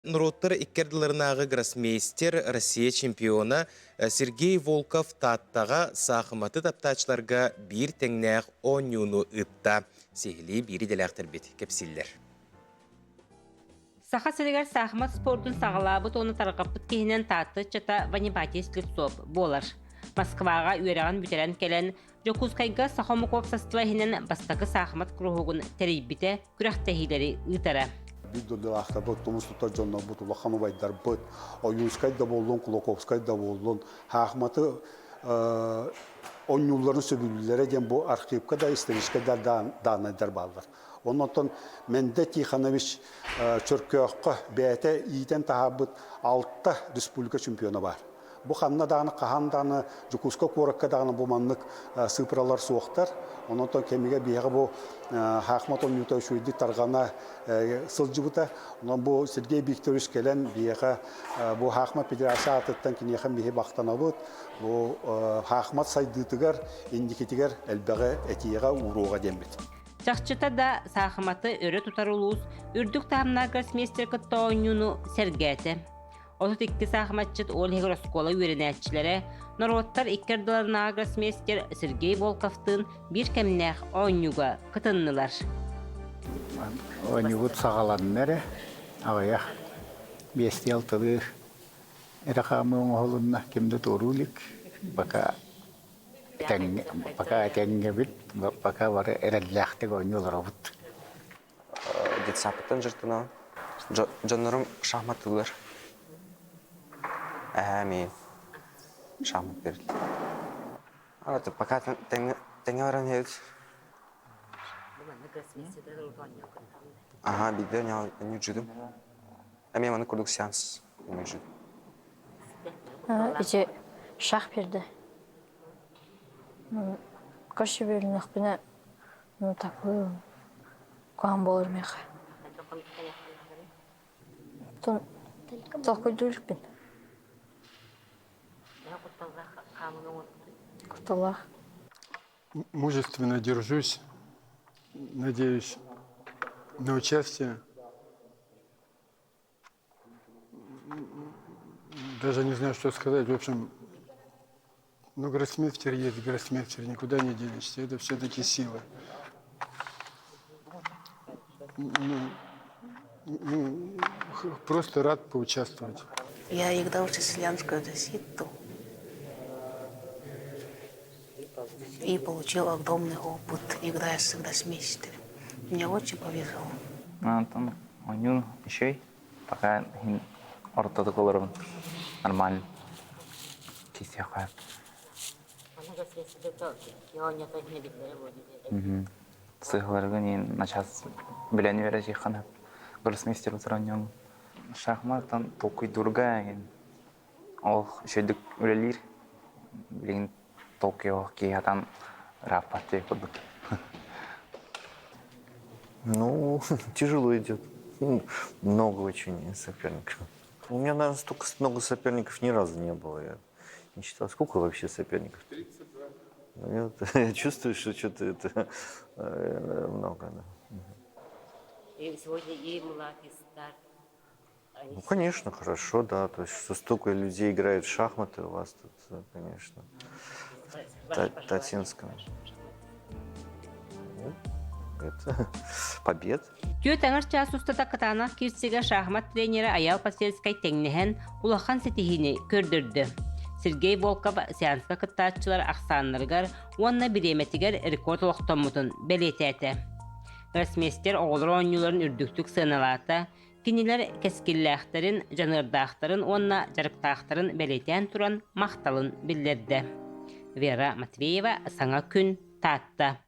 Норуоттар икки ардыларынааҕы гроссмейстер, Россия чемпиона Сергей Волков Тааттаҕа саахыматы таптааччыларга биир тэҥнээх оонньууну ыытта. Сиһилии биир идэлээхтэрбит кэпсииллэр. Саха сиригэр саахымат спордун саҕалаабыт уонна тарҕаппыт киһинэн Таатта ыччата Ванибатий Слепцов буолар. Москваҕа үөрэҕин бүтэрэн кэлэн, Дьокуускайга Саха омук уопсастыба иһинэн бастакы саахымат куруһуогун тэрийбитэ, күрэхтэһиилэри ыытара. Биир дойдулаахтарбыт, тумус туттар дьоннорбут, улахан убайдарбыт, Ойуунскай да буоллун, Кулаковскай да буоллун, хаахматы оонньуулларын сөбүлүүллэрэ диэн бу архивка да, историческай да дааннайдар бааллар. Оннуттан Мэндэ Тихонович Чөркөөххө бэйэтэ иитэн таһаарбыт алта республика чемпиона баар. Бу ханна даҕаны, хаһан даҕаны Дьокуускай куоракка даҕаны бу маннык сыыпыралар суохтар. Онон кэмигэр биһиэхэ бу хаахмат оонньуута үчүгэйдик тарҕана сылдьыбыта. Онон бу Сергей Викторович кэлэн биһиэхэ бу хаахмат федерация аатыттан киниэхэ биһи махтанабыт. Бу хаахмат сайдыытыгар, инникитигэр элбэҕи этиэҕэ, ууруоҕа диэммит. Чахчыта да, саахыматы өрө тутар улуус үрдүк таһымнаах гроссмейстер кытта оонньууну сэргээтэ. 32 саахыматчыт ол иһигэр оскуола үөрэнээччилэрэ, норуоттар икки ардыларынааҕы гроссмейстер Сергей Волковтыын биир кэмнээх оонньууга кытыннылар. Оонньуубут саҕаланна эрэ, аҕыйах биэстии алталыы эрэ хаамыы оҥоһулунна, ким да туоруу илик, пока этэҥҥэ, пока этэҥҥэбит, пока бары эрэллээхтик оонньуу олоробут. Детсадтан дьарыктанабын. Дьоннорум шахматтыыллар. Эһээ миин шахмат берилди. Пока тэҥҥэ баран иһэбит. Аха, биирдэ оонньуурдум. Эмиэ маннык курдук сеанс оонньуурдум. Ити шах берди. Көрсө бөлүнөхпүнэ Ну, такую куһаҕан буолар миэхэ. Толкуйдуу иликпин. Кутталлаах. Мужественно держусь, надеюсь на участие. Даже не знаю, что сказать. В общем, ну, гроссмейстер есть гроссмейстер, никуда не денешься. Это все-таки сила. Ну, ну, просто рад поучаствовать. Я играл в сицилианскую защиту и получил огромный опыт, играя с гроссмейстером. Мне очень повезло. Антон, оонньуун үчүгэй. Пока иһин ортотук олоробун. Нормально. Кисиэхэ. Сыһыларгын иин начаас билэн үөрэ Гроссмейстер утуранньон шахматтан толкуйдуурга ол үчүгэйдик үлэлиир. Билигин Токио киһи ырааппат курдук. Ну, тяжело идет. Много очень соперников. У меня, наверное, столько много соперников ни разу не было. Я не считал, сколько вообще соперников? 32. Ну, я, вот, я чувствую, что что-то это много. Да. И сегодня и млад, и стар. Ну, конечно, хорошо, да. То есть, что столько людей играет в шахматы у вас тут, конечно, в Татинском. Ну, это побед. Түөрт аҥар чаас устата кытаанах киирсигэ шахмат тренерэ Айал Посельскай тэҥнэһэн улахан ситиһиини көрдөрдө. Сергей Волков сеанска кыттааччылар ахсааннарыгар уонна бириэмэтигэр рекорд олохтоммутун бэлиэтээтэ. Гроссмейстер оҕолор оонньууларын үрдүктүк сыаналаата, Кинилэр кэскиллээхтэрин, дьаныардаахтарын уонна дьарыктаахтарын бэлиэтээн туран махталын биллэрдэ. Вера Матвеева, Саҥа күн, Таатта.